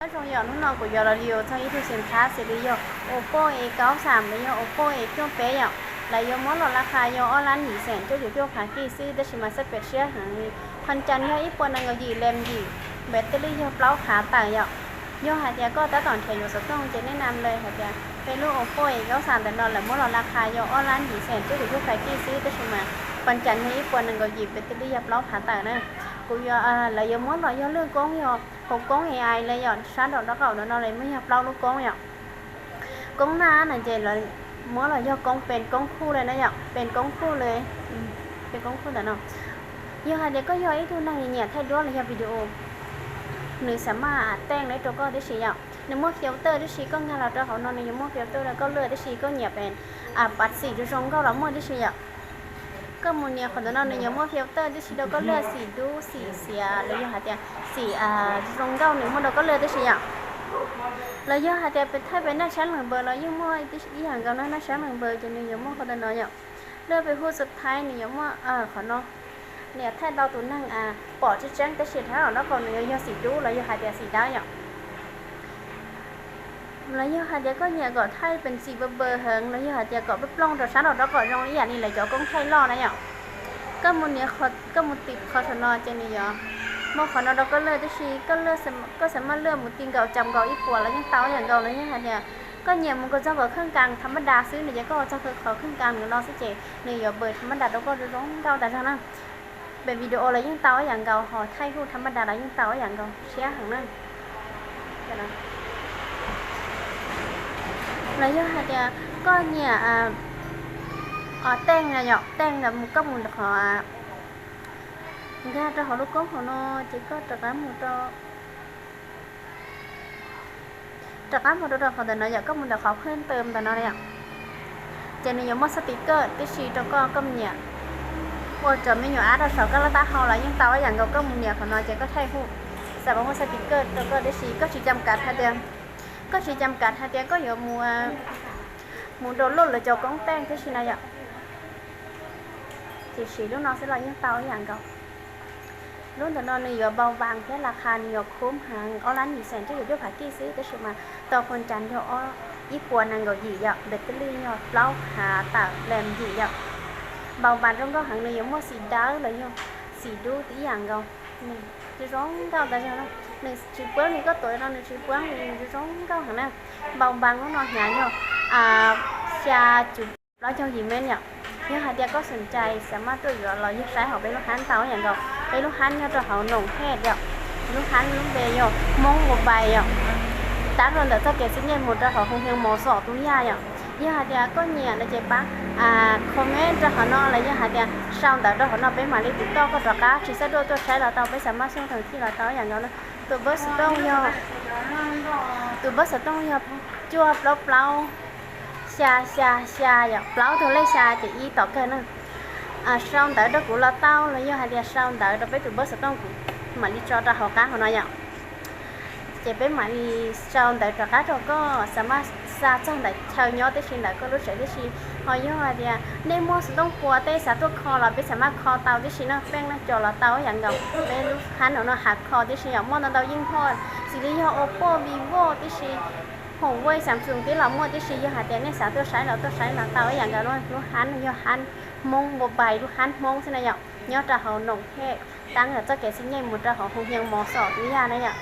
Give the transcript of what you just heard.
Nyob zoo yom, hnub no kuv yuav los review txog ib tug sim khab xws li yog Oppo A kaub xam los yog Oppo A cuaj peb yom. Lawv yuav muab los la qha yog ob lab yim xees cuaj caum cuaj phav kij xwb, tab sis mas xab pem siab heev li, phas cas yog ib puas nees nkaum yim lees yim, npe tij lij yog plaub phav tawm yom. Yog hais tias koj tab tom nrhiav yuav xov tooj ces nej nam lawm hais tias peb lub Oppo A kaub xam ntawm no lawv muab los la qha yog ob lab yim xees cuaj caum cuaj phav kij xwb, tab sis mas phas cas yog ib puas nees nkaum yim, npe tij lij yog plaub phav tawm na. Kuv yuav, lawv yuav muab los yog lwaj koob yog hauv koob A I li yom, sab nraum nraub qaum no lawv muab yog plaub lub koob yom. Koob naj no ces muab los yog koob pes koob khuj li na yom, pes koob khuj li, pes koob khuj ntawm no. Yog hais tias koj yog ib tug neeg nyiam thaij duab los yog video, nws xam maj teej li rau koj tib si yom. Nws muaj filter tib si, koj nkag los rau hauv no nws yuav muaj filter rau koj lwaj tib si, koj nyiam pes pav xim zoo zoo nkauj los muaj tib si yom. Koj mus nias qhov ntawm no nws yuav muaj filter tib si rau koj lwaj, xim dub xim xiav los yog hais tias xim zoo nkauj nws muaj rau koj lwaj tib si yom. Los yog hais tias pes thaij pes naj sab lees npaws los yeej muaj ib yam nkaus na, naj sab lees npaws ces nws yuav muaj qhov ntawm no yom. Lwaj pes hu xub thaib nws yuav muaj qhov no, nws yuav thaij tau tus neeg pom tseeb tseeb tab sis rau nraub qaum nws yuav yog xim dub los yog hais tias xim dawb yom. Los yog hais tias koj nyiam kom thaij pes xim npaws npaws heev los yog hais tias kom plooj rau sab nraum nraub qaum zoo ib yam li lawv cov koob thaij loj na yom. Koj mus nias, koj mus tim qhov saum no ces nws yuav muaj qhov no rau koj lwaj tib si, koj, koj xam maj lwaj mus ti nkaus caum nkaus ib puas los yeej tau ib yam nkaus los yog hais tias koj nyiam mus kom txog kom kheej kas tham maj das xwb no ces koj ua txog qhov kheej kas nws no xwb ces nws yuav npaws tham maj das rau koj zoo nkauj tas zog na. Pes video los yeej tau ib yam nkaus, ho thaij huj tham maj das los yeej tau ib yam nkaus, siab heev na. Los yog hais tias koj nyiam teej na yom, teej los koj mus qhov, nkag rau hauv lub koob hauv no ces koj rov qab mus rau rov qab mus rau rau qhov ntawm no yom, koj mus ntawm qhov pheej tawm ntawm no yom. Ces nws yuav muaj xab tis kawj tib si rau koj, koj mus nias ua cov me nyuam ab rau saum koj lub taub hau los yeej tau ib yam nkaus, koj mus nias qhov no ces koj thaij huj, xam maj muaj xab tis kawj rau koj tib si, koj tsis cam kav hais tias, koj tsis cam kav hais tias koj yuav mus, mus download lawv cov koob teej tib si na yom. Ces siv lub no xwb los yeej tau ib yam nkaus. Lub ntawm no nws yuav npau npas thiab las khas nws yuav khub heev, ob lab yim xees cuaj caum cuaj phav kij xwb, tab sis mas tau phas cas yog ib puas nees nkaum yim yom, npe tij lij yog plaub phav tawm lees yim yom. Npau npas zoo nkauj heev, nws yuav muaj xim dawb los yog xim dub ib yam nkaus. Zoo nkauj tas zog na, nws tsis puab li koj tuav no, nws tsis puab li, nws zoo nkauj heev na. Npau npas lub no hnyav yog xya cum plaub caug yim mev yom. Yog hais tias koj xoom cai xam maj tuaj yuav los yog saib hauv peb lub hab tau ib yam nkaus, peb lub hab nyob rau hauv Noom Hej yom. Lub hab lub npe yog Hmoob Mobile yom. Tab rau ntawm txoj kev xib nyej mus rau hauv Hoo Hias Mos Xom Tub Yaj yom. Yog hais tias koj nyiam no ces pab comment rau hauv no los yog hais tias sau ntawv rau hauv no peb mam li tim toj koj rov qab, tsis xav tuaj tuaj saib los tau, peb xam maj xoo thaum thij los tau ib yam nkaus na. Tus npawb xov tooj yog, tus npawb xov tooj yog cuaj plaub plaub xya xya xya yom, plaub tug lej xya ces ib tom kawg na. Sau ntawv rau kuv los tau los yog hais tias sau ntawv rau peb tus npawb xov tooj kuv mam li tso rau hauv qab hauv no yom. Ces peb mam li sau ntawv rov qab rau koj, xam maj xa txog ntawm chaw nyob tib si, ntawm koj lub tsev tib si. Ho yog hais tias nej muaj xov tooj puas tej xav tuaj kho los peb xam maj kho tau tib si na, peej na, co los tau ib yam nkaus. Peb lub hab no no hav kho tib si yom, muaj ntau ntau yeej hoj, xws li yog Oppo, Vivo tib si, Huawei, Samsung tib los muaj tib si, yog hais tias nej xav tuaj saib los tuaj saib los tau ib yam nkaus. Lub hab no yog hab Hmoob Mobile, lub hab Hmoob xwb na yom, nyob rau hauv Noom Hej, tab tom txoj kev xib nyej mus rau hauv Hoo Hias Mos Xom Tub Yaj na yom.